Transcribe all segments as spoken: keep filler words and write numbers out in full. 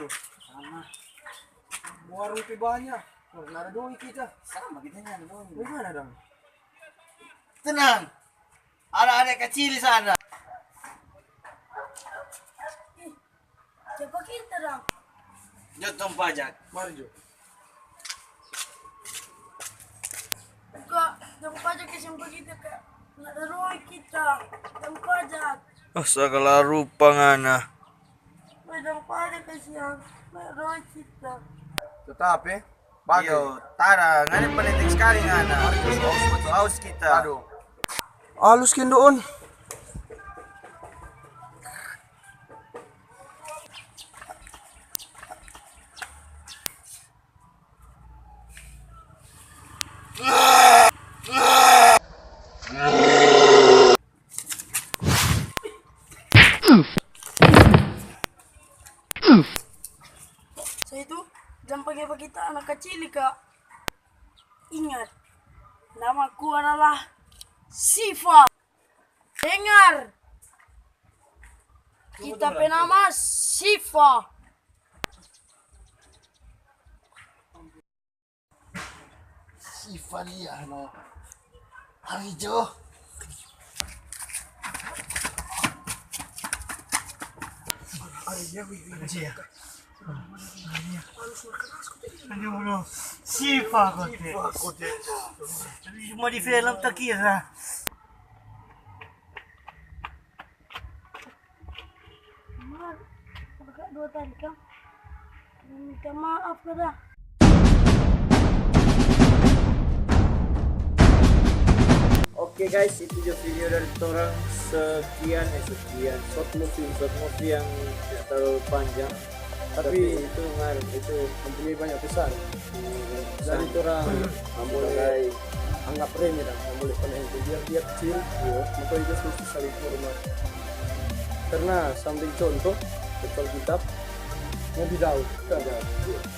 Sama. Warung pi banya. Karena ada doi kita. Sama, kita ni ada doi. Bagaimana dong? Tenang. Ada anak kecil di sana. Ih, siapa kita dong? Jo, tong pajak. Mari, Jo. Buka, tong pajak ke siapa kita, Kak? Nggak ada doi kita. Tong pajak. Ah, sagala rupa ngana. Weh, dong pada kasihan. Weh, roh kita. Tetap, eh. Bagai. Iyo, tara, ngana penting sekali ngana. Aus, aus kita. Aduh. Alus, Kindo, on. So itu, jang pake-pake kita anak kacili, Kak. Ingat, namaku adalah Sifa. Dengar, kita pe nama Sifa. Sifa dia, no. Hari jo. Hari dia, wi, wi. Anjir. Aduh, no. Sifa kote. Sifa kote. Cuma di film tak kira. Mar, agak dua tadi, Kang. Minta maaf, kada. Oke guys, itu jo video dari torang. Sekian, eh, sekian short movie, short movie yang tidak terlalu panjang. Tapi itu, Mar, itu mempunyai banyak pesan. Jadi, torang boleh anggap remeh dang, yang boleh kena itu. Biar dia kecil, iya, maka itu mesti saling hormat. Karena sambil contoh, betul kitab, Nabi Daud, kan?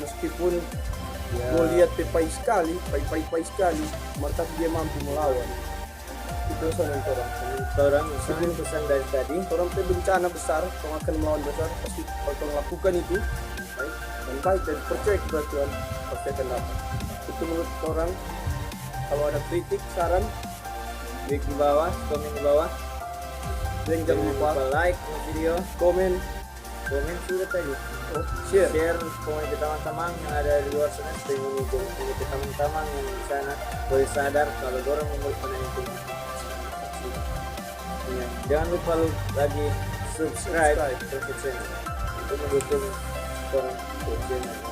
Meskipun mau lihat pe pai sekali, pai, pai, pai sekali, mar tapi dia mampu melawan. Itu sama torang. Torang, misalnya pesan dari tadi. Torang pe bencana besar, torang akan melawan besar, pasti kalau torang lakukan itu, baik, dan baik dan percaya kepada Tuhan, pasti akan dapat. Itu menurut torang. Kalau ada kritik, saran, klik di bawah, komen di bawah. Dan jangan lupa like video, komen, komen sudah tadi. Oh, share. Share, komen ke teman-teman yang ada di luar sana, supaya ngoni juga punya teman-teman yang di sana boleh sadar kalau dorang umur pernah itu. Ya, jangan lupa lu lagi subscribe, subscribe. Untuk mendukung orang channel.